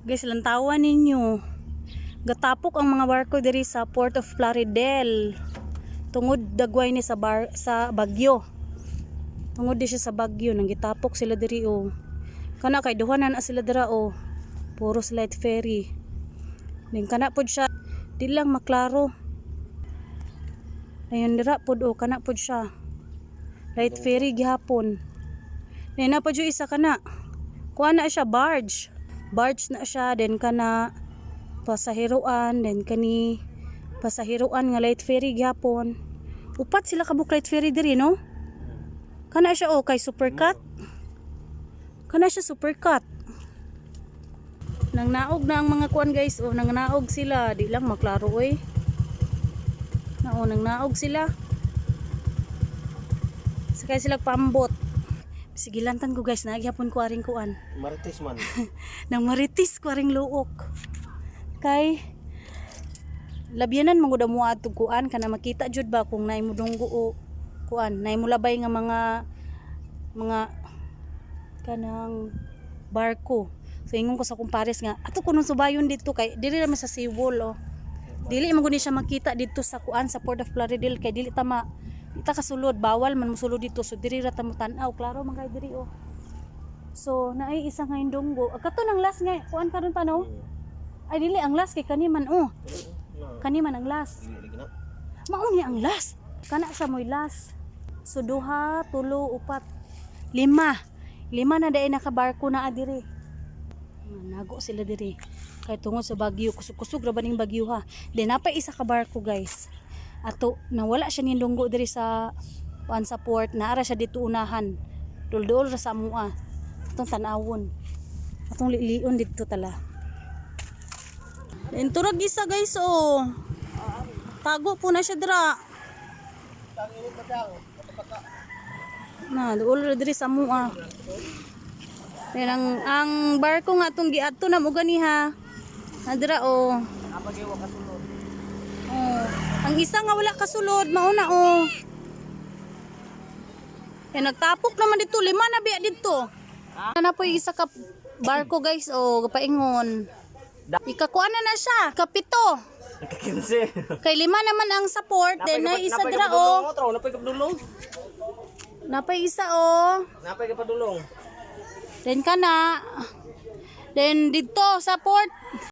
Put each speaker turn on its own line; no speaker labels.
Guys, lantawan ninyo. Gatapok ang mga barko diri sa Port of Plaridel. Tungod dagway ni sa bar sa Bagyo. Tungod di siya sa Bagyo nang gitapok sila diri oh. Kana kay duha na na sila dira oh. Puro light ferry. Then kana pod siya di lang maklaro. Ayun dira pod oh, kana pod siya. Light ferry gihapon. Then na pa jud isa kana. Kuha na siya barge. Barge na siya, then kana pasaheroan, then kani pasaheroan nga light ferry gihapon. Upat sila kabuk light ferry diri, no? Kana siya oh kay supercat. Kana siya supercat. Nang naog na ang mga kuan, guys, oh, nang naog sila, di lang maklaro oy. Nao nang naog sila. Sakay sila pambot. Sige, lantan ko, guys, nagyapon ko aring kuan.
Marites man.
Nang maritis ko aring luok. Kay labyanan man gud mo adto kuan kana makita jud ba kung naay mudunggo o kuan, naay mulabay nga mga kanang barko. So ingon ko sa kumpares nga ato kuno subayon dito kay dili ra man sa seawall oh. Dili man gud ni siya makita dito sa kuan, sa Port of Plaridel, kay dili ta ma di ta kasulod, bawal man mosulod dito, so diri ra ta mo tan-aw, klaro man kay diri oh. So naay isa nga indonggo. Ah, kato nang last nga kuan karon pa, no? Ay, dili ang last kay kani man oh. Kani man ang last.
Dili lagi na.
Mao ni ang last. Kana siya mo'y last. So duha, tulo, upat, lima. Lima na dai nakabarko na adiri. Nago sila diri. Kay tungod sa bagyo, kusog-kusog ra ba ning bagyo ha. Then napay isa ka barko, guys. Ato nawala siya ning dunggo diri sa kuan, sa port, naara siya dito unahan. Dulduol ra sa amua. Atong tan-awon. Atong lilion didto tala. Then turag isa, guys, oh. Tago po na siya dira. Na, duol ra diri sa mua. Then ang barko nga atong giadto na mo gani ha. Na dira oh. Oh, ang isa nga wala kasulod mao na oh. Eh nagtapok naman dito, lima na biya dito. Ana po yung isa ka barko, guys, oh, paingon. Ikakuha na na siya, kapito.
Nagkakinse.
Kay lima naman ang support, then na isa dira oh.
Napay kapadulong.
Napay isa oh.
Napay kapadulong.
Then kana. Then dito sa port.